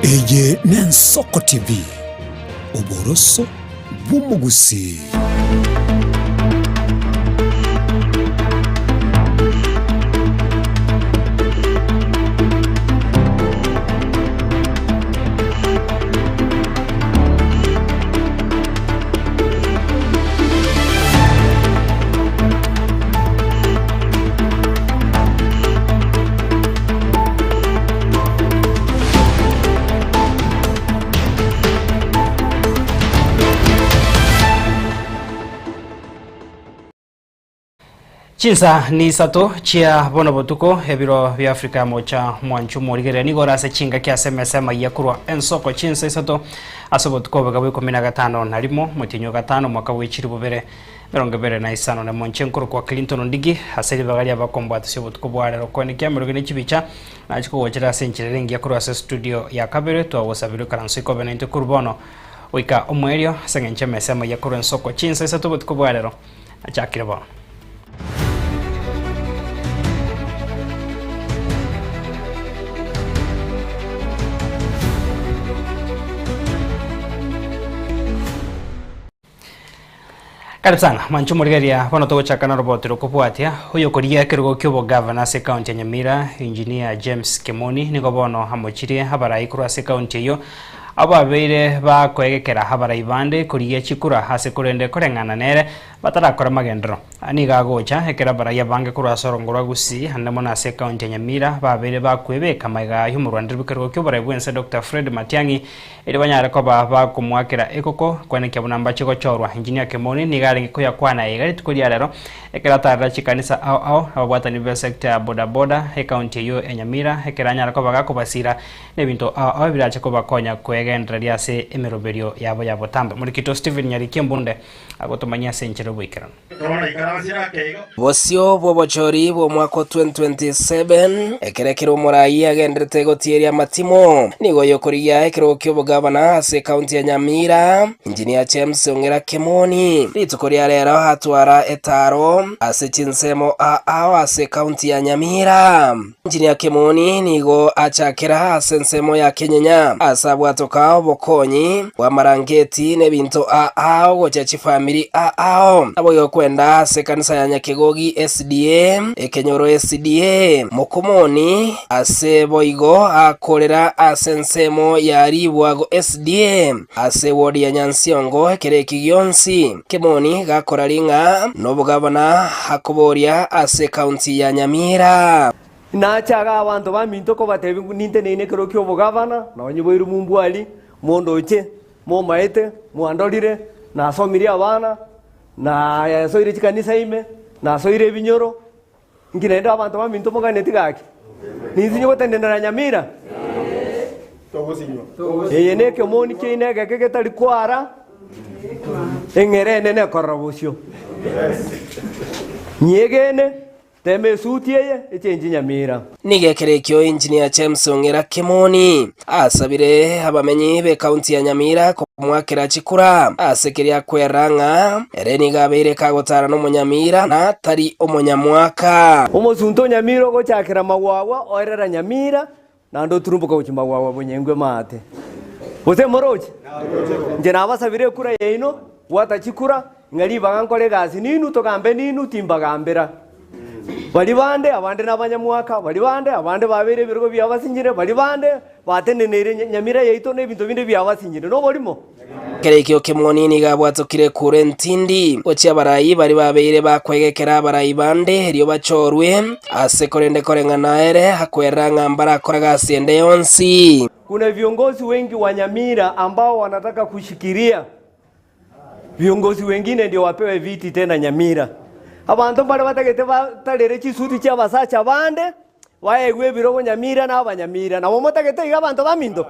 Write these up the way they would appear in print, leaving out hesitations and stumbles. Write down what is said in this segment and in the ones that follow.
Eye n'Ensoko TV, oboroso bw'omogusii. Chinsa ni isato chia bono botuko ebiro bia Afrika ya mocha mwanchu morigereria nigo ore ase chingaki ase emesa emayia korwa ensoko chinsa isato ase obotuko obega bwa ikomi na gatano na rimo motienyi o gatano omwaka bwe chilifu bibere 25 na monche nkorokwa Clinton Ondigi ase ribaga ri'abakombwatisia obotuko bwa rero koenekia ameroge ne chibicha nachi kogochera ase enchera ere engiya korwa ase studio ya kabere twagosabire oikaranso ikobe naintwe korwa bono goika omoerio ase eng'encho emesa emayia korwa ensoko chinsa isato obotuko bwa rero nachakire bono. Karibu sana mwanche omorigereria bono togochaka noroboti rokobwatia oyokorigia ekerogo ki'obogavana ase ekaunti ya Nyamira Engineer James Kemoni nigo bono amochirie abarai korwa ase ekaunti eyio abwo babeire bakoegekera abarai bande korigia chikura ase korende koreng'ana nere batarakora magenderero. Nigo agocha ekero abarai abange korwa ase orongo rwa Gusii ande mono ase ekaunti ya Nyamira babeire bakwebeka magega y'omorwaneri bw'ekerogo ki'oborai bw'ense Doctor Fred Matiang'i Erio banyare koba bakomoakera ekoko, koenekia buna mbache gochorwa. Engineer Kemoni nigo arenge koyakwana iga rituko ria rero ekero atarera chikanisa ao ao ababwatani be sector ya boda boda ecounty eyio ya Nyamira ekero anyare koba gakobasira nebinto ao ao ebirache kobakonya kwegendereria ase emeroberio yabo ya botambe. Morikito Stephen Nyariki Embunde agotomanyia ase enchera oboikeranu. Bosio bw'obochori bw'omwaka o 2027, ekero ekero omoraai agenderete gotieria amatimo, nigo oyokorigia ekerogo ki'obogavana ase ekaunti ya Nyamira, Engineer James Ong'era Kemoni, rituko ria rero atwara etaaro ase chinsemo ao ase ekaunti ya Nyamira. Engineer Kemoni nigo achakera ase ensemo ya Kenyenya ase abwatoka obokonyi bw'amarangeti n'ebinto aao gochia chifamiri aao. Naboigo kwenda ase ekanisa ya Nyakegogi SDA, ekenyoro SDA, Mokomoni ase boigo akorera ase ensemo ya Ribwago SDA ase ward ya Nyansiongo ekero eki gionsi Kemoni gakora ring'a nobogavana akoboria ase ekaunti ya Nyamira. Nache iga abanto baminto kobatebia ng'a ninteneine ekero ki'obogavana, nonya boiru mombwari, mondoche, momaete, mwandorire, nasomirie abana, nasoire chikanisa ime, nasoire ebinyoro, inki naende abanto baminto moganeti gaki? Ninsinye gotenenera Nyamira? Eye nekemoni kiaino egeke getari kwara, eng'era enene ekorora bosio. Nyiegene, tema esuti eye, echenchi Nyamira. Nigo ekero ekio Engineer James Ong'era Kemoni asabire abamenyi b'ekaunti ya Nyamira komoakera chikura ase keria akwerera ng'a ere nigo abeire kagotara n'omonyamira na tari omonyamwaka. Omosunte o Nyamira ogochakera magwagwa oerera Nyamira, naende oturumboka gochia magwagwa bonyengwe maate. Gose moroche? Inche nabasabire ekura yaino, bwata chikura, ng'a ribaga nkore egasi ninwe, togambe ninwe, timbagambera. Baria bande, abande nabanyamwaka, baria bande, abande babeire ebirogo biabasinyire, baria bande bateneneire nyamira yaito na ebinto binde biabasinyire. Noborimo? Ekero ekio Kemoni nigo abwatokire kure entindi gochia abarai baria babeire bakwegekera abarai bande erio bachorwe ase korende koreng'ana ere akwerera ng'a mbarakore gasi ende yonsi. Kuna viongozi wengi wa Nyamira ambao wanataka kushikiria viongozi wengine ndio wapewe viti tena Nyamira. Abanto mbare batagete batarere chisuti chia abasacha bande baegwe ebirogo Nyamira na abanyamira. Nabo motagete iga abanto baminto?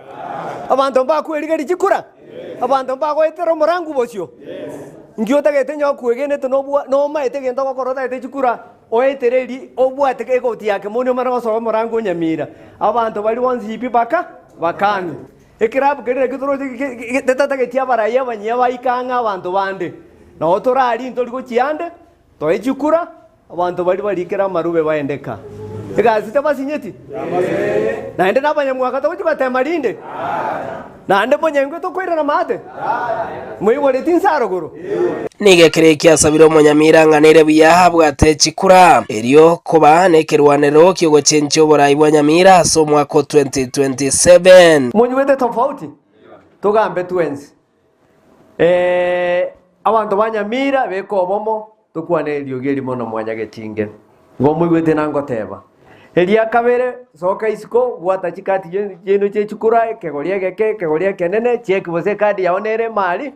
Abanto mbakwerigeria chikura? Abanto mbagoetera omorangu bosio? Inki otagete onye okwegenete nobwa nomaete egento ogokora otagete chikura oetere eri obwate egoti ya kemoni omanye gosoa omorangu o Nyamira. Abanto baria bonsi pi baka bakani. Ekerabu keria nakio toroche getatageti abarai abanyia baike ang'e abanto bande. Nabo torarie ntori gochia ande, toe chikura, abanto baria barikere amarube baende ka. Egasi tabasinyeti? Naende nabanyamwaka togochia gotema rinde? Naende monyengwe tokoirana maate? Moigoreti inse arogoro? Nigo ekero ekio asabire omonyamira ng'a nere buya abwate chikura, erio koba nekerwanero ki'ogochenchia oborai bwa Nyamira ase omwaka o 2027. Monyigwete tofauti? Togambe twensi. Abanto ba Nyamira beka obomo, tokwane eriogi erimo na mwanyagetinge. Igo moigwete na ngoteba. Eria kabere, soka isiko, bwata chikati chiaino chie chikura, ekegori egeke, ekegori ekenene, cheki gose ekadi yao nere emari,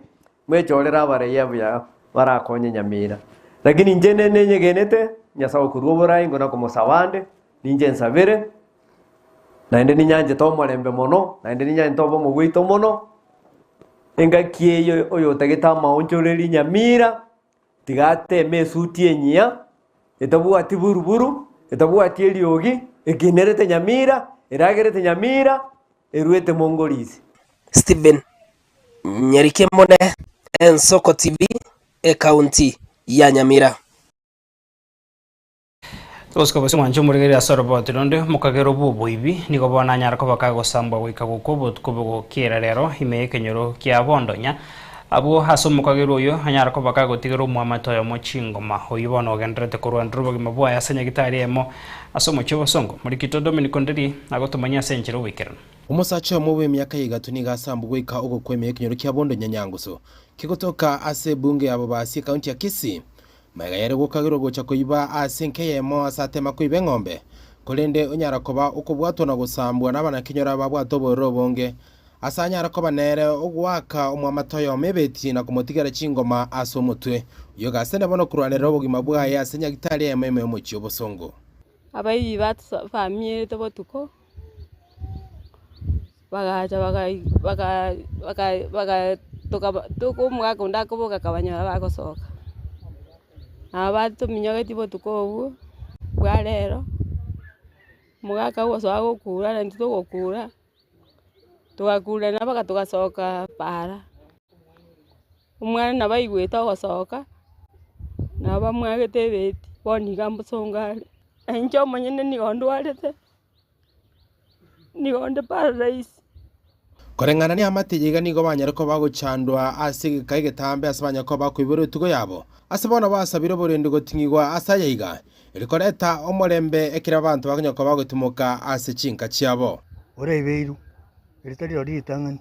mwechorere abarei buya barakonye Nyamira. Lakini inche nenyegenete, Nyasae okorua oborai ngona komosaba ande, ninche nsabere, naende ninyanchete omorembe mono, naende ninyanchete obomo bwaito mono, engaki eye oyotagete amaonchoreri Nyamira, Tiga ateme esuti enyia, etabwati buruburu, etabwati eriogi, ekinerete nyamira, eragerete nyamira, eruete mongorisi. Stephen Nyarikemone, Ensoko TV, Ekaunti ya Nyamira. Gosika gose mwanche omorigereria ase oroboti ronde, omokagera bw'oboibi nigo bono anyare koba kagosambwa goika gokwa obotuko bogokiera rero ime y'ekenyoro kia Bondonya. Abwo ase omokagerwa oyio anyare koba kagotigera omoamate oyomo chingoma, oyio bono ogendererete korwanera obogima bwaye ase nyagitari eyemo ase omochie o Bosongo. Morikito Dominic Onderi agotomanyia ase enchera oboikeranu. Omosacha oyomo bw'emiaka ya igato nigo asambwe goika ogokwa ime y'ekenyoro kia Bondonya Nyangusu, kegotoka ase ebunge ya Bobasi ekaunti ya Kisii. Magega yare gokagerwa gocha koiba ase enka eyemo ase atema koiba eng'ombe, korende onyara koba okobwatwa na gosambwa nabanakenyoro ababwate obororo obonge, ase anyare koba nere ogoaka omwamate oyomo ebeti na komotigera chingoma ase omotwe. Oyio gasene bono korwanerera obogima bwaye ase nyagitari eyemo ime y'omochie obosongo. Abaibi batufamierete botuko, bagacha omogaka onde akoboka akabanyora bagosoka. Nabo batominyogetie botuko obwo bwa rero, omogaka ogosoa gokura na intwe togokura, togakurana mpaka togasoka para. Omwana nabo aigwete ogosoka, nabo bamwagete ebeti, bono iga mbosongo are. Na inche omonyene nigo ndwarete. Nigo onde paralyzed. Koreng'ana neamate eye iga nigo banyare koba bagochandwa ase egeka egetambe ase banyare koba bakoiborwa etugo yabo. Ase bono basabire oborendi goting'igwa ase aya iga, erio koreta omorembe ekero abanto bakonyara koba bagotimoka ase chinka chiabo. Oraibeirwe, eri tari rirorio ritang'ani,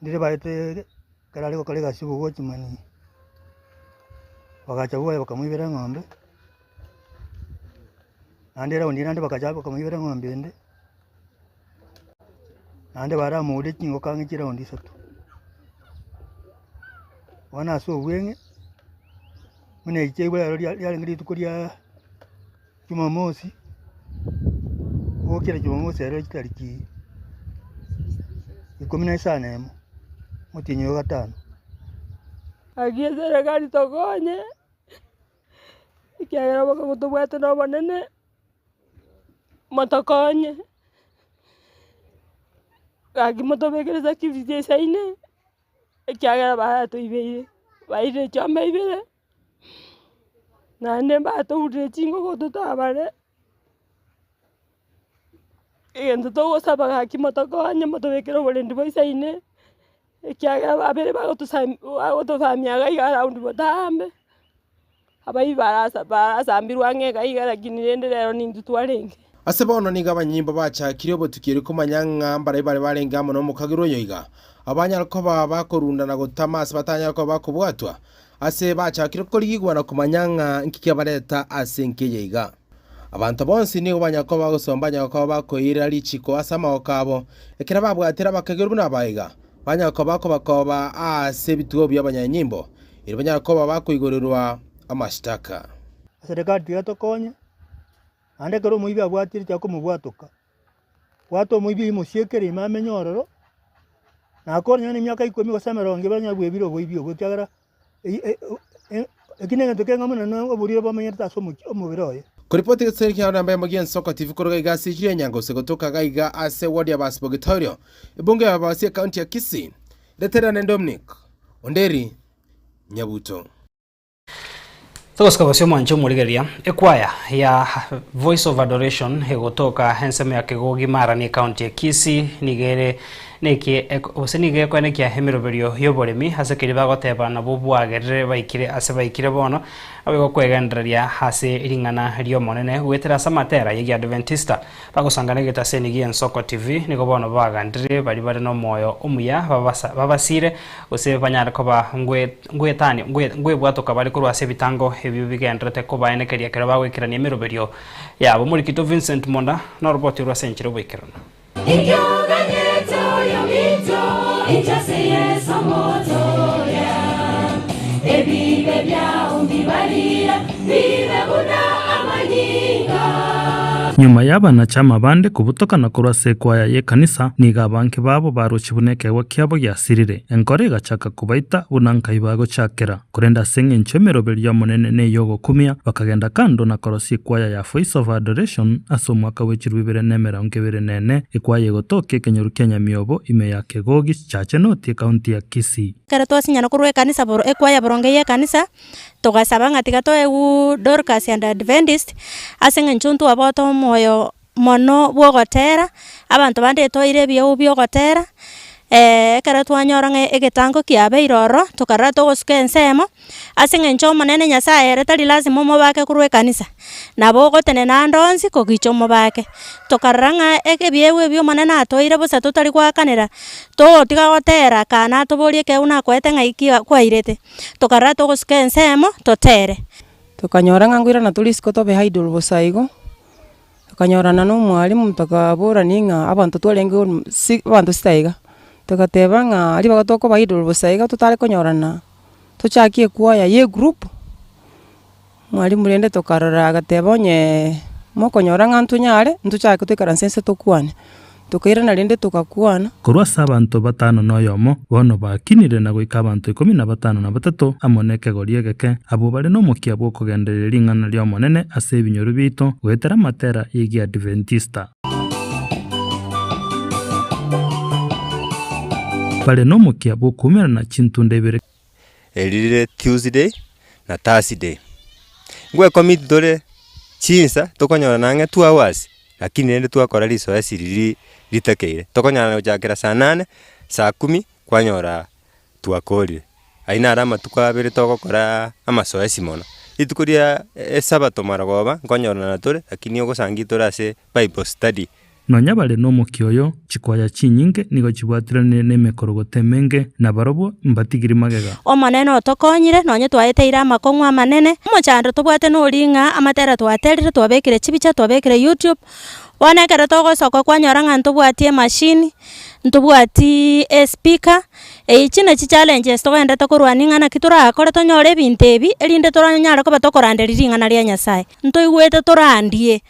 ndire baete ekero are gokora egasi ya obogochimani, bagacha bwoye bakamoibera eng'ombe. Naende eraundi naende bakacha bakamoibera eng'ombe ende, naende baramoure chingoko ang'e chiraundi isato. Bono ase obweng'e, buna echi chiaigwa rero ria riarenge rituko riaaa jumamosi, gokera jumamosi ero chitariki ikomi na isano na emo, omotienyi oyo gatano. Gaki eserekari tokonye. Ekiagera obokongu tobwate na obonene, motokonye, gaki motobekere security esaine, ekiagera baratoibeire, bairire chiombe ibere, naende mbatourire chingoko totabare, egento togosaba gaki motokonye motobekere oborendi boisaine, ekiagera babere bagotosam bagotofamia iga iga around botambe, abaibi barasa barasambirwe ang'e iga iga lakini rende rero nintwe twarenge. Ase bono nigo abanyimbo bachakire obotuki erio komanya ng'a mbarai bare barenge amo nomokagera oyo iga, abanyare koba bakorunda na gotama ase batanyare koba bakobwatwa, ase bachakire korigigwa na komanya ng'a nki kiabareta ase enka eye iga. Abanto bonsi nigo banyare koba bagosoma banyare koba bakoira richiko ase amaboko abo, ekero babwatire abakagerwa buna aba iga, banyare koba bakobakoba aase ebituo bi'abanyanyimbo, erio banyare koba bakoigorerwa amashitaka. Eserekari tiga tokonye, naende ekero omoibi abwatire tiga komobwatoka, bwata omoibi oyio mosiekere ime amenye ororo, nakore nonya na emiaka ikomi gose emerongo ebere onye bwebire oboibi obwo ekiagera Eki negento keng'a buna noborwaire bomenyerete ase omochie omobere oye. Koripoti egeseri kia namba eyemo gi'ensoko TV korwa iga ase echiro ya Nyangoso egotoka gaiga ase ward ya Basibogitorio, ebunge ya Babasi ekaunti ya Kisii. Reterane Dominic Onderi Nyabuto. Togosika bosio omwanche omorigereria, ekwaya ya Voice of Adoration egotoka ensemo ya Kegogi Marani ecounty ya Kisii nigo ere neki gose nigo ekoenekia emeroberio y'oboremi ase keria bagoteba nabwo bwagerire baikire ase baikire bono naboigo kwegendereria ase ring'ana ri'Omonene goetera ase amatera y'Egiadventista Bagosangana egetaseni gi'Ensoko TV, nigo bono bagandire baria bare nomoyo omuya babasire, gose banyare koba ngwetania ngwebwatoka bare korwa ase ebitango ebio bigendererete kobaenekeria ekero bagoikerania emeroberio yabo. Omorikito Vincent Monda noroboti orwo ase enchera oboikeranu. Inki oganyete oyominto, inche ase Yeso omotoria? Ebibe biao mbibarire, bibe buna amanyinga. Nyuma y'abanachama bande kobutokana korwa ase ekwaya y'ekanisa, nigo abange babo baroche buna ekeegwa kiabo giasirire. Enkoro egachaka kobaita buna nkai bagochakera. Korende ase engencho emeroberi y'Omonene ney'ogokumia, bakagenda kando na korosia ekwaya ya Voice of Adoration ase omwaka bwe chilifu ibere na emerongo ebere na ene, ekwaya egotokia ekenyoru kia Nyamiobo ime ya Kegogi, Chache North, ekaunti ya Kisii. Ekero twasinyana korwa ekanisa boro ekwaya boronge y'ekanisa, togasaba ng'a tiga toegwuu Dorcas and Adventist, ase eng'encho ntwabwate omoyo mono bwa ogotera, abanto bande toire ebiegwa bia ogotera, ekero twanyora ng'a egetango kiabeire ororo, tokarora togosuka ensemo, ase eng'encho omonene nyasaye ere tari lazima omobake korwa ekanisa, nabo ogotenena ande onsi kogicha omobake. Tokarora ng'a eke ebiegwa ebi omonene atoeire bosa totari goakanera, togotiga gotera kaa natoborie ekeegwa nakoete ng'ai ki kwairete, tokarora togosuka ensemo totere. Tokanyora ng'a nkoirana tore isiko tobe idle bosa igo. Tokanyorana na omwalimu tokaborania ng'a abanto twarenge si abanto sita iga, togateba ng'a ribaga tokoba idle bosa iga totare konyorana tochakie ekwaya ya egroup, omwalimu rende tokarora agateba onye mokonyora ng'a ntonyare, ntochake toikaranse inse tokwane. Tokairana rende togakwana. Korwa ase abanto batano na oyomo, bono bakinire na goika abanto ikomi na batano na batato, amo nekegori egeke, abwo bare nomokia bw'okogendereria ring'ana ri'Omonene ase ebinyoro biaito goetera amatera y'Egiadventista. Bare nomokia bw'okoumerana chintunda ibere. Eri rire Tuesday na Thursday. Ngwecommit tore chinsa tokonyorana ang'e 2 hours, lakini rende twakora risoesi riria ritakeire. Tokonyara gochakera saa nane, saa kumi, kwanyora twakorire. Ayio naro amatuko abere togokora amasoesi mono. Rituko ria esabato marogoba, nkonyorana tore, lakini ogosangia tore ase bible study. Nonya bare nomokia oyo, chikwaya chinyinge nigo chibwatiranire nemekorogoto emenge, na barobwo mbatigiri magega. Omonene otokonyire, nonye twaeteire amakong'u amanene. Omochando tobwate nori ng'a amatera twaterire, twabekire chibicha, twabekire YouTube, bono ekero togosoka kwanyora ng'a ntobwati emachine, ntobwati espeaker, echi nachi challenges togenderete korwania ng'a naki torakore tonyore ebinto ebi, erinde toranyare koba tokoranderia ring'ana ria Nyasaye. Ntoigwete torandie.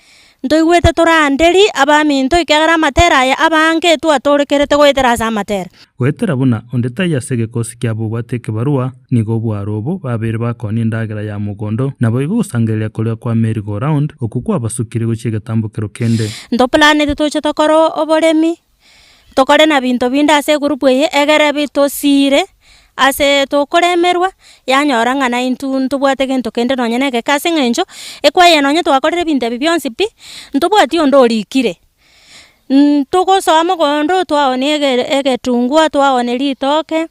Ntoigwete toranderi abaminto, ekiagera amatera aya abange twatorekerete goetera ase amatera. Goetera buna onde taiyo ase egekosi kiabo obwate ekebarua, nigo obwaro obo babeire bakoonia endagera ya mogondo, naboigo ogosangereria koria kwa merry go round okwo kwabasukire gochia egetambokero kende. Ntoplanete toche tokore oboremi, tokore na binto binde ase egroup eye egere bitosire ase tokoremerwa, yanyora ng'a naintwe ntobwate gento kende nonye na egeke ase eng'encho, ekwaya nonye twakorire ebinto ebi bionsi pi, ntobwati onde orikire. Ntogosoa mogondo twaonia ege egetungua, twaonia ritoke.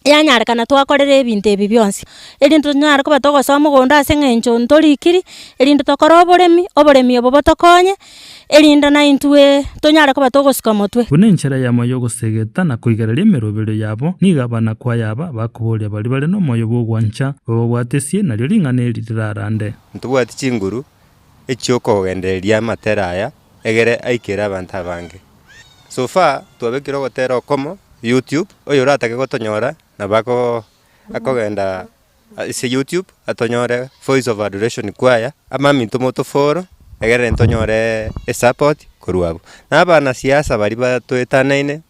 Yanyarekana twakorire ebinto ebi bionsi, erinde tonyare koba togosoa mogondo ase eng'encho ntorikiri, erinde tokore oboremi, oboremi obo botokonye, erinde na intwe tonyare koba togosuka motwe. Buna enchera eyemo y'ogosegeta na koigereria emeroberio yabo, nigo abanakwaya aba bakoboria baria bare nomoyo bw'ogwancha, bababwatesie, nario ring'ana eri rirarande. Ntobwati chinguru echi'okogendereria amatera aya, egere aikere abanto abange. So far twabekire ogotera okomo YouTube, oyoratake gotonyora nabo ako akogenda ase YouTube atonyore Voice of Adoration Choir, amaminto motofollow egere ntonyore esupport korwa abwo. Na abanasiasa baria batoetanaine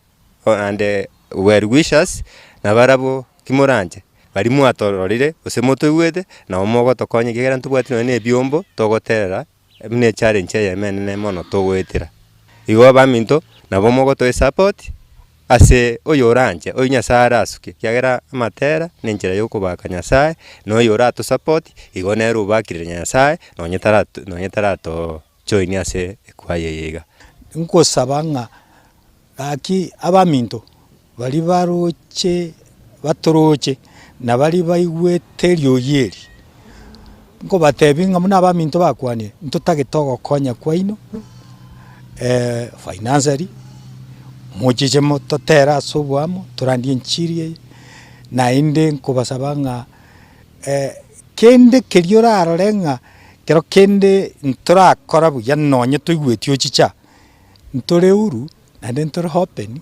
and well wishers nabarabwo timoranche, baria mwatororire gose motoigwete nabo mogotokonya ekiagera ntobwati nonye na ebiombo togoterera. Buna echallenge eyemo enene mono togoetera. Igo abaminto, nabo mogotoa esupport, Ase oyoranche, oyio Nyasae arasuke, ekiagera amatera na enchera ya okobaka Nyasae, na oyo oratosapoti, igo nere obakire Nyasae, nonye tarato nonye tarato join ase ekwaya eye iga. Nkosaba ng'a gaki abaminto baria baroche batoroche, na baria baigwete eriogi eri, nkobatebia ng'a buna abaminto bakwanire, ntotagete ogokonya kwaino financially, mochiche mototere ase oboamo, torandie enchiri eye, naende nkobasaba ng'a kende keria orarore ng'a kero kende ntorakora buya nonye toigweti ochicha, ntore huru naende ntore open,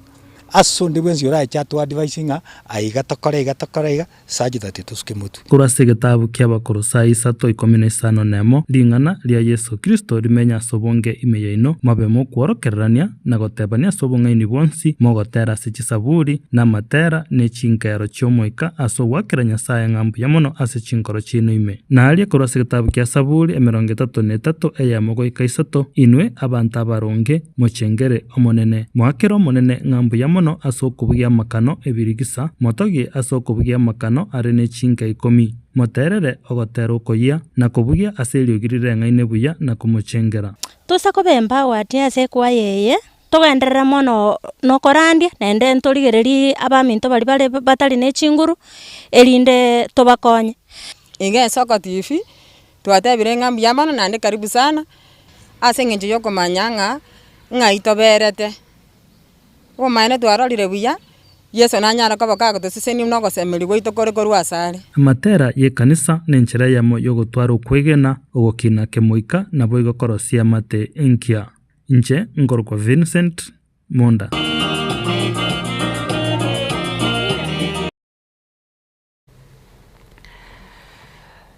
ase onde bwensi orache atoa advice ng'a aiga tokore iga tokore iga, such that tosuke motwe. Korwa ase egetabu ki'Abakolosai isato ikomi na isano nemo, ring'ana ria Yeso Kristo rimenye ase obonge ime yaino, mobe mokworokererania na gotebania ase obong'aini bwonsi, mogotera ase chisaburi, na amatera, ne chinkeero chi'Omoika, ase ogoakera Nyasae ng'a mbuya mono ase chinkoro chiaino ime. Na aria korwa ase egetabu kia Saburi emerongo etato na etato eyemo goika isato, Inwe abanto abaronge, mochengere Omonene, moakere Omonene ng'a mbuya mono ase okobugia amakano ebirigisa, motogie ase okobugia amakano are ne chinka ikomi, moterere ogotera okoyia, na kobugia ase eriogi rireng'aine buya na komochengera. Tosa koba empowered ase ekwaya eye, togenderere mono nokorandia, naende ntorigererie abaminto baria bare batari ne chinguru, erinde tobakonye. Iga Esoko TV, twatebire ng'a mbuya mono naende karibu sana, ase eng'encho ya okomanya ng'a ng'ai toberete. Obomaene twarorire buya, Yeso nanyare koba kagotosesenia buna ogosemeria gwaito kore korwa asare. Amatera y'ekanisa nenchera eyemo y'ogotwara okwegena, ogokina kemoika, naboigo korosia amate enkia. Inche nkorokwa Vincent Monda.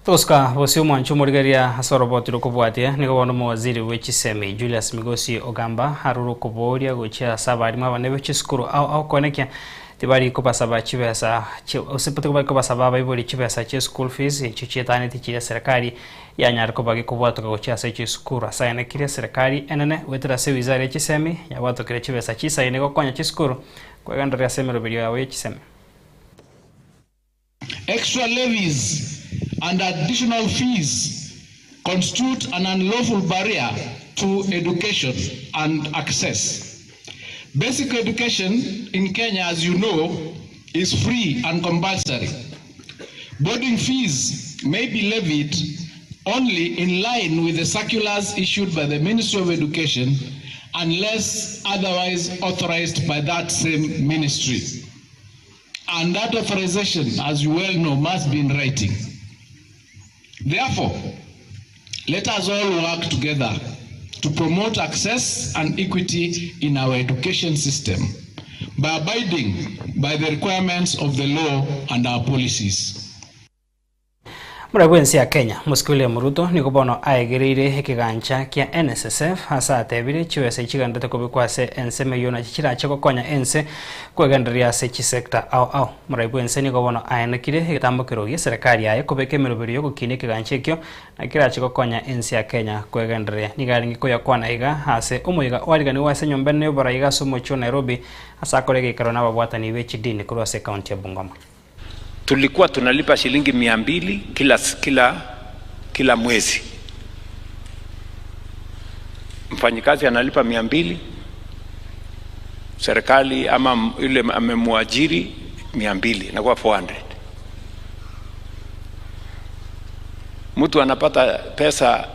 Togosuka bosio omwancho omorigereria ase oroboti rokobwatia nigo bono omowaziri bwe chisemi Julius Migosi Ogamba arure okoboria gochia ase abarimu abane be chisukuru ao ao koenekia tibari kobasaba chibesa gose tibari kobasaba abaibori chibesa chia school fees echio chietanetie chiria serikali yanyare koba gekobwatoka gochia ase chisukuru ase aenekirie serikali enene goetera ase wizara ye chisemi yabwatokire chibesa chisaine gokonya chisukuru kwegendereria ase emeroberio yabo ye chisemi. Extra levies and additional fees constitute an unlawful barrier to education and access. Basic education in Kenya, as you know, is free and compulsory. Boarding fees may be levied only in line with the circulars issued by the Ministry of Education unless otherwise authorized by that same ministry. And that authorization, as you well know, must be in writing. Therefore, let us all work together to promote access and equity in our education system by abiding by the requirements of the law and our policies. Omorwoti bw'ense ya Kenya, Mosike William Ruto nigo bono aegereire ekegancha kia NSSF ase atebire chibesa echi chigenderete kobekwa ase ensemo eyio nachi chirache gokonya ense kwegendereria ase chisector ao ao. Omorai bw'ense nigo bono aenekire egetambokero gie serikali yaye kobeka emeroberio yogokinia ekegancha ekio na kerache gokonya ense ya Kenya kwegendereria. Nigo arenge koyakwana iga ase omoyega oariganigwe ase enyomba enene y'oborai iga ase omochie o Nairobi ase akore egeikaro nababwatani be chidini korwa ase ekaunti ya Bungoma. Tulikuwa tunalipa shilingi 200 kila, kila, kila mwezi. Mfanyikazi analipa 200, serikali ama yule amemwajiri 200, inakuwa 400. Mtu anapata pesa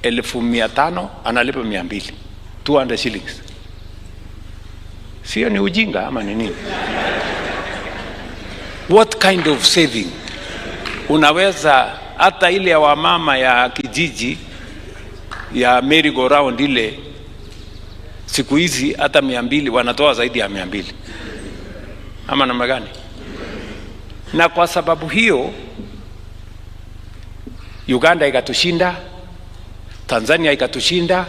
500,000 analipa 200, 200 shillings. Sio ni ujinga ama ni nini? What kind of saving? Unaweza hata ile ya wamama ya kijiji ya merry go round ile siku hizi hata 200 wanatoa zaidi ya 200 ama namna gani? Na kwa sababu hiyo Uganda ikatushinda, Tanzania ikatushinda,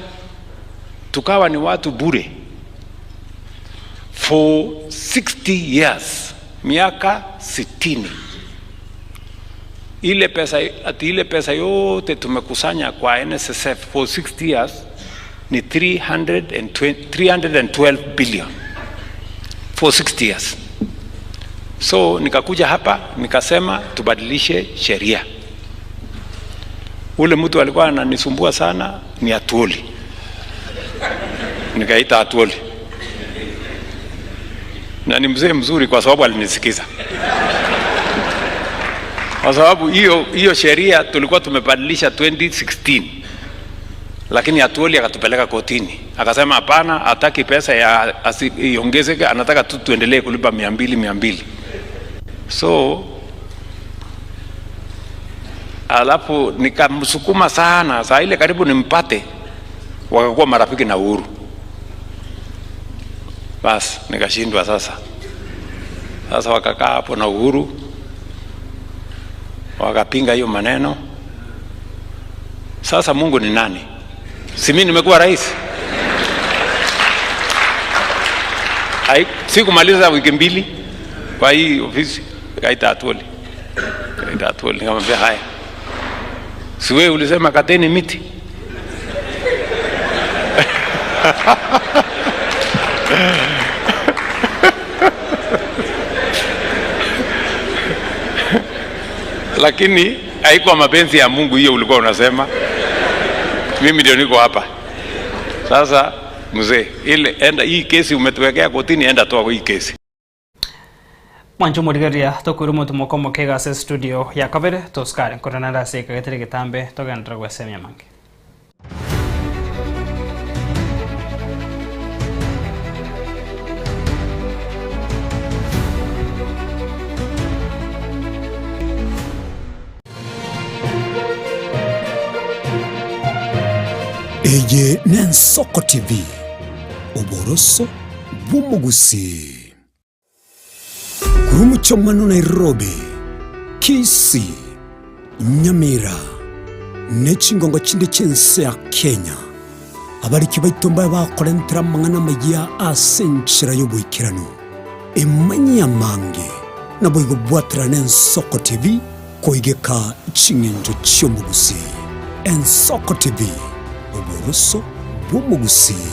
tukawa ni watu bure for 60 years, miaka 60. Ile pesa, ati ile pesa yote tumekusanya kwa NSSF for 60 years ni 320, 312 billion. for 60 years. So nikakuja hapa nikasema tubadilishe sheria. Ule mtu alikuwa ananisumbua sana ni Atuoli, nikaita Atuoli na ni mzee mzuri kwa sababu alinisikiza, kwa sababu hiyo hiyo sheria tulikuwa tumebadilisha 2016 lakini Atuoli akatupeleka kotini, akasema hapana, hataki pesa ya iongezeke, anataka tu tuendelee kulipa 200 200. So alafu nikamsukuma sana, saa ile karibu nimpate, wakakuwa marafiki na Uhuru. Bas nikashindwa sasa. Sasa wakakaa hapo na Uhuru wakapinga hiyo maneno. Sasa Mungu ni nani? Si mimi nimekuwa rais? Sikumaliza wiki mbili kwa hii ofisi, nikaita Atwoli, nikaita Atwoli nikamwambia, haya, si wewe ulisema kateni miti? Lakini haikuwa mapenzi ya Mungu hiyo ulikuwa unasema. Mimi ndio niko hapa sasa. Mzee, ile enda hii kesi umetuwekea kotini, enda toa hii kesi. Mwancho omorigereria tokoira omonto omoke iga ase estudio ya kabere tosikare nkorera naende ase egeka getari getambe togenderere gwesemia amange. Eye n'Ensoko TV, oboroso bw'omogusii. Korwa omochie omwana o Nairobi, Kisii, Nyamira, ne chingongo chinde chi'ense ya Kenya, abariki baito mbabe bakorentera amang'ana amayia ase enchera y'oboikeranu. Emanyie amange, naboigo bwaterane Ensoko TV koigeka ching'encho chi'omogusii. Ensoko TV, oboroso bw'omogusii.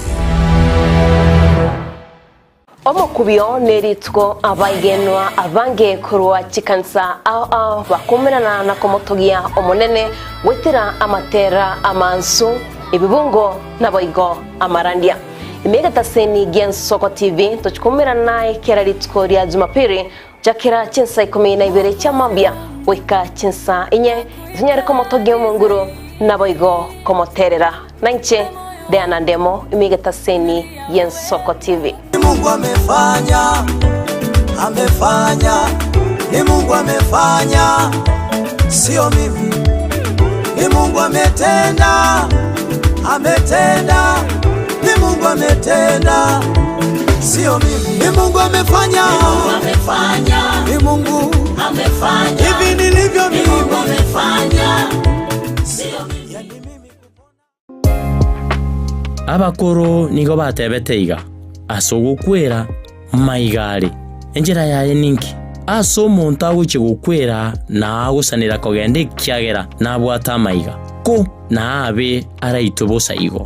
Omokubio nerituko abaigenwa abange korwa chikanisa ao ao bakumerana na komotogia Omonene goetera amatera amansu, ebibungo naboigo amarandia. Ime egetaseni gi'Ensoko TV tochikumerana naye kera rituko ria Jumapili gochakera chinsa ikomi na ibere chia mambia goika chinsa inye, tonyare komotogia Omonguru naboigo komoterera. Nainche Diana Ndemo ime egetaseni gi'Ensoko TV. Ni Mungu amefanya, amefanya, ni Mungu amefanya, sio mimi. Ni Mungu ametenda, ametenda, ni Mungu ametenda, sio mimi. Ni Mungu amefanya, Ni Mungu amefanya, ni Mungu amefanya, hivi nilivyo Ni Mungu mimi. amefanya, sio mimi. Abakoro nigo batebete iga, Ase ogokwera maiga are, enchera yaye ninki? Ase omonto agochia gokwera na agosanera kogenda ekiagera nabwate amaiga, ko nabe araitwe bosa igo.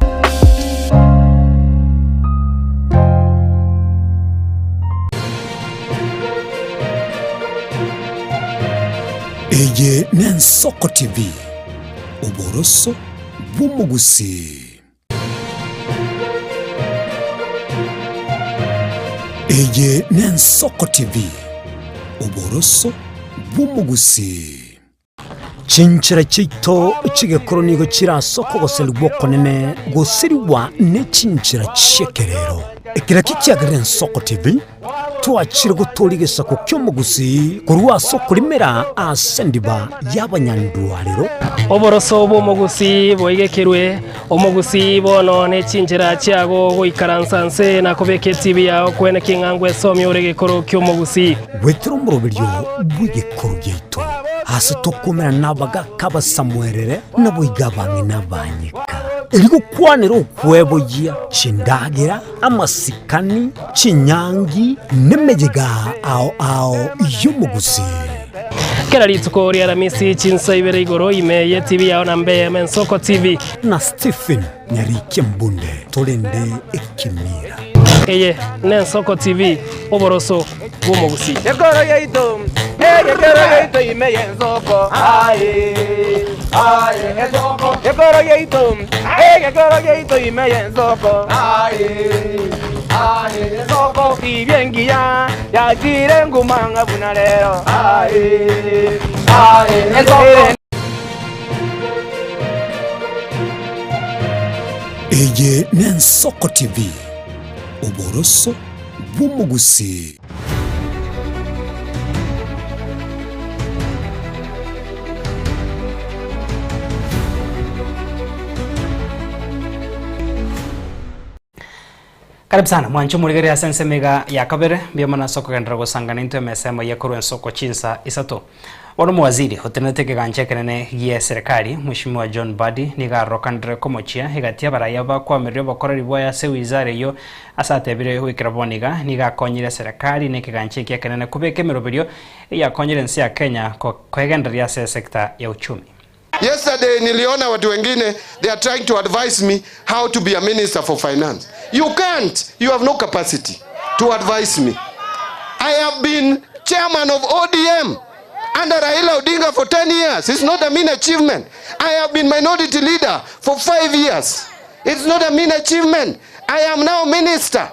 Eye n'Ensoko TV, oboroso bw'omogusii. Eye n'Ensoko TV, oboroso bw'omogusii. Chinchera chiaito chi'egekoro nigo chire ase okogoserigwa okonene gosirigwa ne chinchera chi'ekerero. Ekero kichiagerire Ensoko TV, twachire gotooria egesaku ki'omogusii korwa ase okorimera ase endiba y'abanyandwarero. Oboroso bw'omogusii boigekerwe, omogusii bono ne chinchera chiago goikaransa nse na kobeka etibi yao kweneka ing'a ngwesomia ore egekoro ki'omogusii. Goetera omoroberio bw'egekoro giaito, aase tokomerana nabagaaka abasamuerere, naboigo abang'ina abanyeka, erio gokwanera okweboyia chindagera, amasikani, chinyangi, nemeyega ao ao y'omogusii. Kera rituko ri'Aramisi chinsa ibere igoro ime y'etibi yao na mbe Ensoko TV. Na Stephen Nyarikia Mbunde torende ekemira. Eye n'Ensoko TV. Oboroso bw'omogusii. Ekoro yaito, egekero yaito ime y'ensoko, aye, aye, ensoko. Ekoro yaito, egekero yaito ime y'ensoko, aye, aye, ensoko. Tibia engiya yachire nguma ng'a buna rero, aye, aye, ensoko. Eye n'Ensoko TV, oboroso bw'omogusii. Karibu sana mwanche omorigereria ase ensemo iga ya kabere, mbuya mono ase okogenderera gosangana intwe emesa emo eye korwa ensoko chinsa isato. Bono omowaziri otenenerete ekegancha ekenene gie eserekari, Mweshimiwa John Mbadi, nigo arokanire komochia egati y'abarai aba bakwamireria obokoreri bwaye ase ewizara eyio ase atebire goikera bono iga nigo akonyire eserekari na ekegancha eki ekenene kobeka emeroberio eyakonyire ense ya Kenya koegendereria ase esector ya uchumi. Yesterday niliona watu wengine they are trying to advise me how to be a minister for finance. You can't. You have no capacity to advise me. I have been chairman of ODM under Raila Odinga for 10 years. It's not a mean achievement. I have been minority leader for 5 years. It's not a mean achievement. I am now minister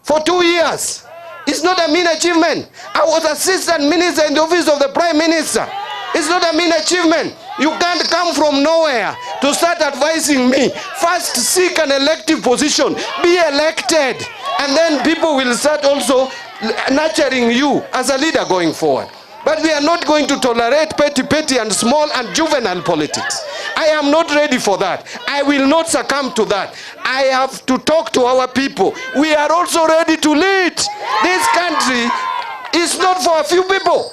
for 2 years. It's not a mean achievement. I was assistant minister in the office of the prime minister. It's not a mean achievement. You can't come from nowhere to start advising me. First, seek an elective position. Be elected. And then people will start also nurturing you as a leader going forward. But we are not going to tolerate petty, petty and small and juvenile politics. I am not ready for that. I will not succumb to that. I have to talk to our people. We are also ready to lead. This country is not for a few people.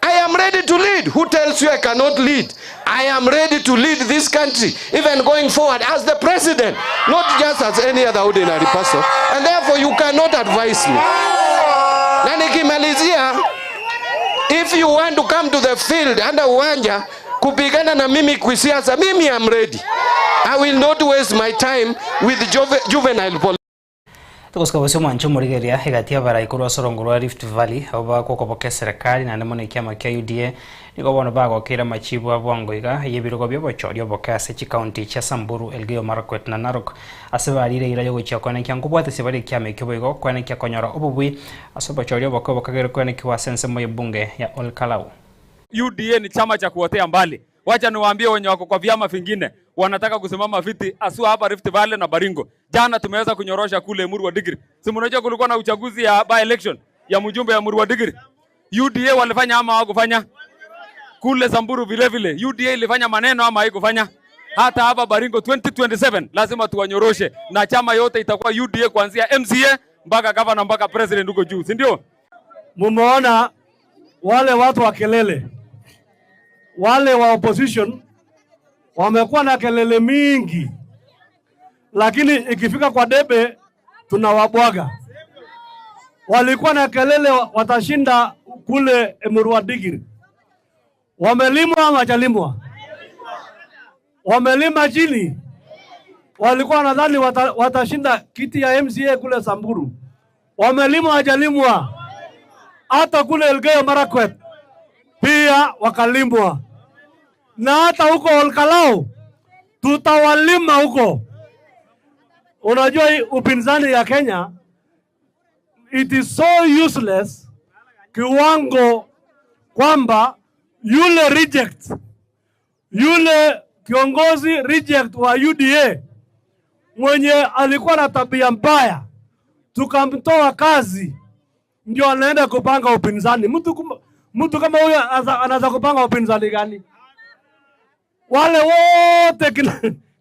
I am ready to lead. Who tells you I cannot lead? I am ready to lead this country, even going forward as the president, not just as any other ordinary person. And therefore you cannot advise me. Na nikimalizia, if you want to come to the field under uwanja kupigana na mimi kisiasa, mimi am ready. I will not waste my time with juvenile politics. Togosika bosio omwanche omorigereria egati y'abarai korwa ase orongo rwa Rift Valley abwo bagokoboka eserekari naende mono ekiama kia UDA nigo bono bagokeire amachibu a bwango iga y'ebirogo bi'obochori oboke ase chikaunti chia Samburu, Elgeyo Marakwet na Narok ase barire eira y'ogochia koenekia nkobwatesia bare ekiama ekio boigo koenekia konyora obobui ase obochori oboke obokagere koenekiwa ase ensemo y'ebunge ya Ol Kalou. UDA ni chama cha kuotea mbali. Wacha niwaambie wenye wako kwa vyama vingine wanataka kusimama viti asua hapa Rift Valley na Baringo. Jana tumeweza kunyorosha kule Emurua Dikirr. Si mnajua kulikuwa na uchaguzi ya by election ya mjumbe ya Emurua Dikirr. UDA walifanya ama hawakufanya? Kule Samburu vile vile UDA ilifanya maneno ama haikufanya? Hata hapa Baringo 2027 lazima tuwanyoroshe na chama yote itakuwa UDA kuanzia MCA mpaka governor mpaka president huko juu, si ndio? Mumeona wale watu wa kelele, wale wa opposition wamekuwa na kelele mingi, lakini ikifika kwa debe tunawabwaga. Walikuwa na kelele watashinda kule Emurua Dikirr, wamelimwa ama hawajalimwa? Wamelima chini. Walikuwa wanadhani watashinda kiti ya MCA kule Samburu, wamelimwa hawajalimwa? Hata kule Elgeyo Marakwet pia wakalimwa, na hata huko Olkalou tutawalima huko. Unajua hii upinzani ya Kenya it is so useless kiwango kwamba yule reject, yule kiongozi reject wa UDA mwenye alikuwa na tabia mbaya tukamtoa kazi, ndio anaenda kupanga upinzani. Mtu kama huyo anaweza kupanga upinzani gani? Wale wote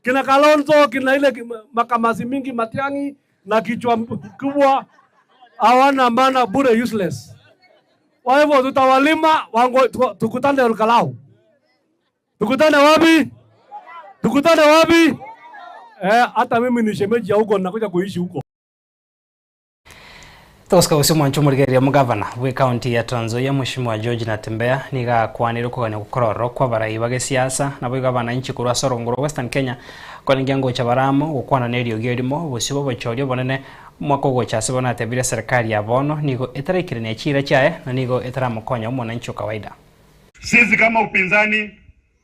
kina Kalonzo, kina ile makamasi mingi, Matiang'i na kichwa kubwa, hawana maana, bure, useless. Kwa hivyo tutawalima wango, tukutane Olkalou. Tukutane wapi? Tukutane wapi? Hata mimi ni shemeji ya huko, nakuja kuishi huko. Togosika gose omwancho omorigereria omogavana bwe county ya Trans Nzoia Mheshimiwa George Natembeya niga akwanire okogania gokorora okwa abarai bagesiasa nabo igo abananchi korwa ase orongo rwa Western Kenya kwarenge ngocha baramo gokwana na eriogi erimo obosio bwa obochori obonene Omwaka ogocha ase bono atebire eserekari ya bono nigo etaraikerania chiira chiaye na nigo etaramokonya omwananchi o kawaida. Sisi kama upinzani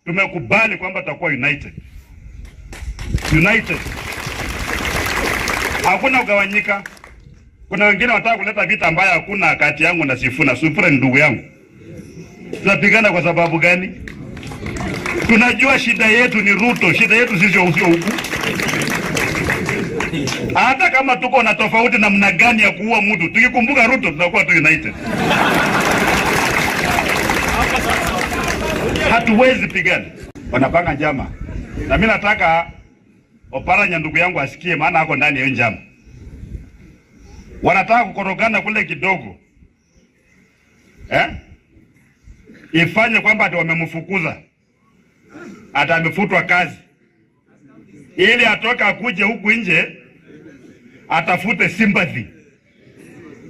tumekubali kwamba tutakuwa united. United. Hakuna kugawanyika. Kuna wengine wanataka kuleta vita ambayo hakuna kati yangu na Sifuna. Sifuna ni ndugu yangu. Tunapigana kwa sababu gani? Tunajua shida yetu ni Ruto, shida yetu sisi sio huku. Hata kama tuko na tofauti namna gani ya kuua mtu, tukikumbuka Ruto tunakuwa tu united. Hatuwezi pigana, wanapanga njama, na mimi nataka Oparanya ndugu yangu asikie, maana ako ndani ya hiyo njama. Wanataka kukorogana kule kidogo eh? Ifanye kwamba ati wamemfukuza ati amefutwa kazi, ili atoke akuje huku nje atafute sympathy,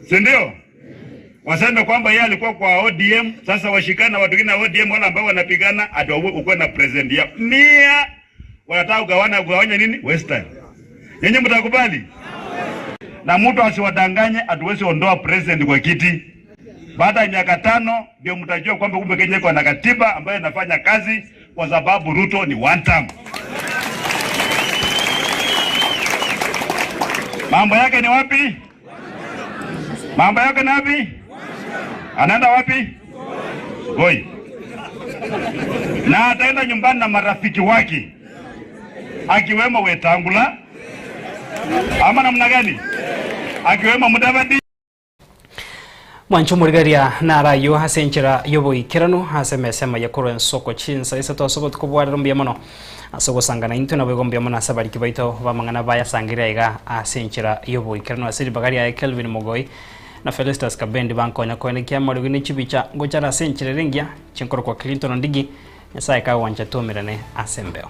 si ndio? Waseme kwamba yeye alikuwa kwa ODM, sasa washikana na watu wengine wa ODM wale ambao wanapigana, ati ukuwe na president yao nia wanataka kugawana kugawanya nini Western. Nyinyi mtakubali? Na mtu asiwadanganye, hatuwezi ondoa president kwa kiti. Baada ya miaka tano ndio mtajua kwamba kumbe Kenya iko na katiba ambayo inafanya kazi, kwa sababu Ruto ni one term. Mambo yake ni wapi? Mambo yake ni wapi? Anaenda wapi? Goi. Na ataenda nyumbani na marafiki wake akiwemo Wetangula ama namna gani? Akiwemo Mudavadi. Mwanche omorigereria naro ayio ase enchera y'oboikeranu ase emesa emaye korwa ensoko chinsa isato ase obotuko bwa rero mbuya mono ase ogosangana intwe naboigo mbuya mono ase abariki baito b'amang'ana bayasangire aiga ase enchera y'oboikeranu ase ribaga riaye Kelvin Mogoi na Felestus Kabendi bankonya koenekia amariogi ne chibicha ngochare ase enchera ere engiya chinkorokwa Clinton Ondigi Nyasaye kagwancha tuomerane ase embeo.